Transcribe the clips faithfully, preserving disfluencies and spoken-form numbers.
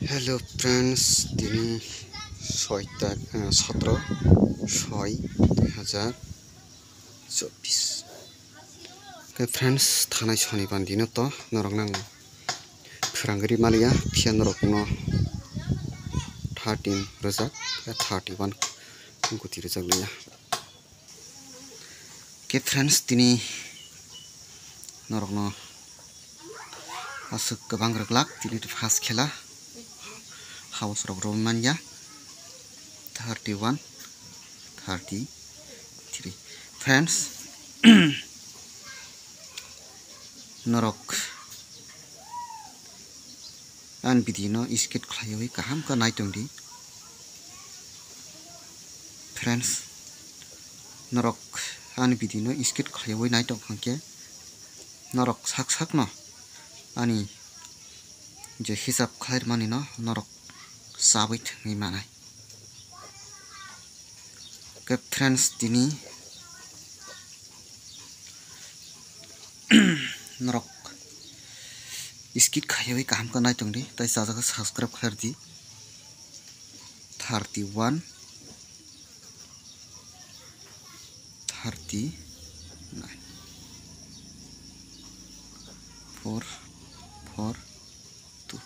Hello friends, tini soi ta-, eh, sotro soi dui hazar chobbish. Khe friends, thanai sonibar dino to norok nang khwrangwi maliya, phiya norokno thirteen rwjak, thirty one guti rwjak liya. Khe friends, tini norokno aswk kwbang rwglak, tini first khela house rok romwi manya, thirty one, thirty three. Friends, norok ani video no skip khlaiwi kaham khe nai tongdi. Friends, norok ani video no skip khlaiwi nai tong kha khe norok sak sak no ani je hisab khlai mani no norok chabwi thwngwi manai. Khe friends, tini norok skip khaiwi kaham khe nai tongdi, tai chajakhe subscribe khlai di. Thirty one, thirty nine, four four two.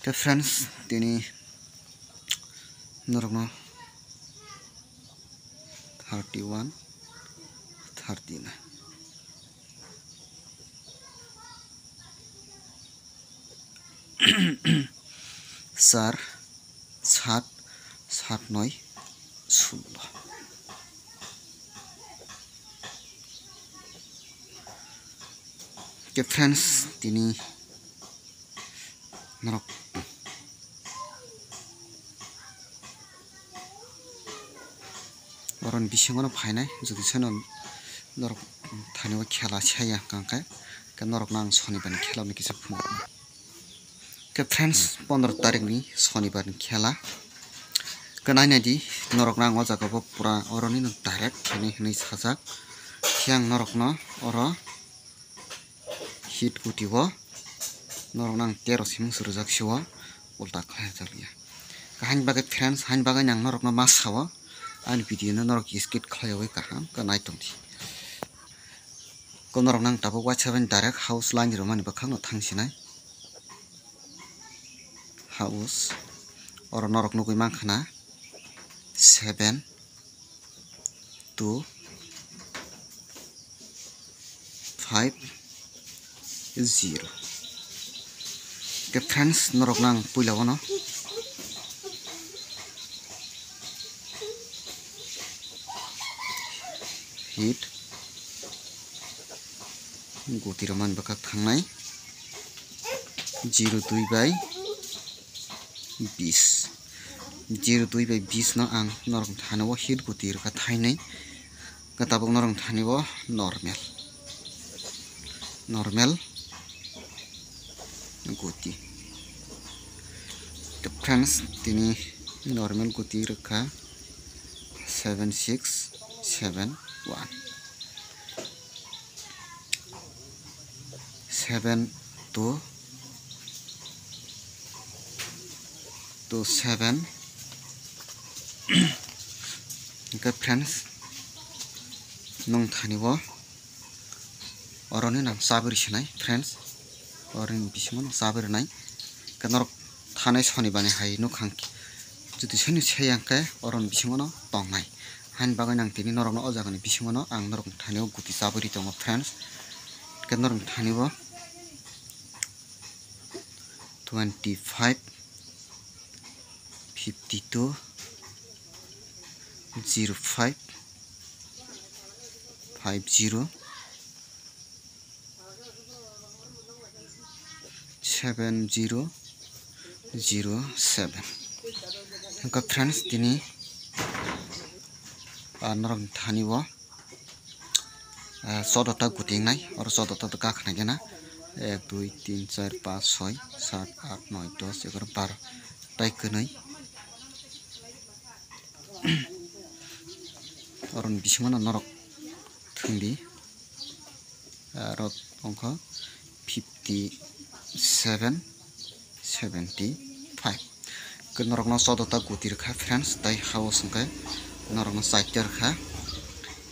Khe friends, tini norokno thirty one, thirty nine, char, sat, sat noi, sullo. Khe friends, tini norok oroni bisingo no phainai, jodi seno norok thani o khela se ya hwnkha khe, khe norokno ang sonibar ni khela hwnwi kisa phunuknai. Khe friends, pondro tarikni sonibarni khela. Khe nai naidi, norokno ang o jaga bo pura oroni no direct khainai hwnwi sajak. Khe ang norokno oro hit guti o norokno ang tero simung swrwjak se o ulta khlai jak ya. Khe haini bagwi friends, haini bagwi ang norokno ma sa o, ani video no norok skip khlaiwi kaham khe nai tongdi. Khe norokno ang tabuk waisa bai direct house line rwmani bwkhakno thang sinai. House. Oro norok nugwi mankha na seven two five zero. Khe friends, norok nang puila wano hit guti rwmani bwkhak thangnai zero dui bai bis. Zero dui bai bis no ang norok thani o hit guti rwkha thainwi. Khe tabuk norok thani o normal, normal guti. Khe friends, tini normal guti rwkha seven six seven one. Seven two two seven. Hwnkhe friends, nung thani o oroni nang chabwi rwsinai friends, oroni bisingo nang chabwi rwnai. Hwnkhe norok thanai sonibarni hai nukha, jodi soni se yang khe oroni bisingo no tongnai. Haini bagwi nang tini norokno o jagani bisingo no ang norokni thani o guti chabwi ri tongo friends. Hwnkhe norokni thani o twenty five, fifty two, zero five, five zero, seven zero zero seven. Hwnkhe friends, tini, ah, norok thani o, ah, choddo ta guti wngnai, oro choddo ta kakhnai gana ek, dui, tin, char, panch, soi, sat, aat, noi, dos, egaroh, baro, tai kwnwi. Oroni bisingo no norok thwngdi. Aro wngkha fifty seven, seventy five. Ke norokno chodota guti rwkha friends, tai hao songkhe norokno chaita rwkha.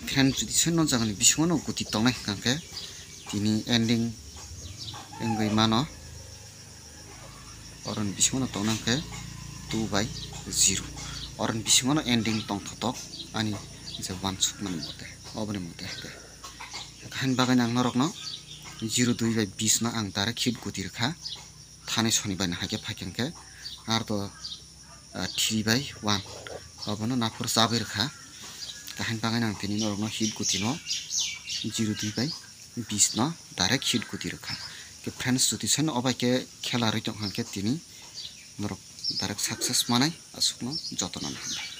Friends, jodi seno jagani bisingo no guti tongnai hwnkhe tini ending wngwi mano. Oroni bisingo no tongna hwnkhe two by zero. Oroni bisingo no ending tongthotok ani je wansukmani mote, oboni mote hwnkhe. Haini bagwi ang norokno zero dui by bis no ang direct hit guti rwkha. Thani sonibar ni haikhe phaikhe hwnkhe arto, ah, three by one. Obono naphuru chabwi rwkha. Haini bagwi ang tini norokno hit guti no zero dui by bis no direct hit guti rwkha. Ke friends, jodi seno obai khe khela rwi tong hwnkhe tini norok direct success manai aswkno jotono hambai.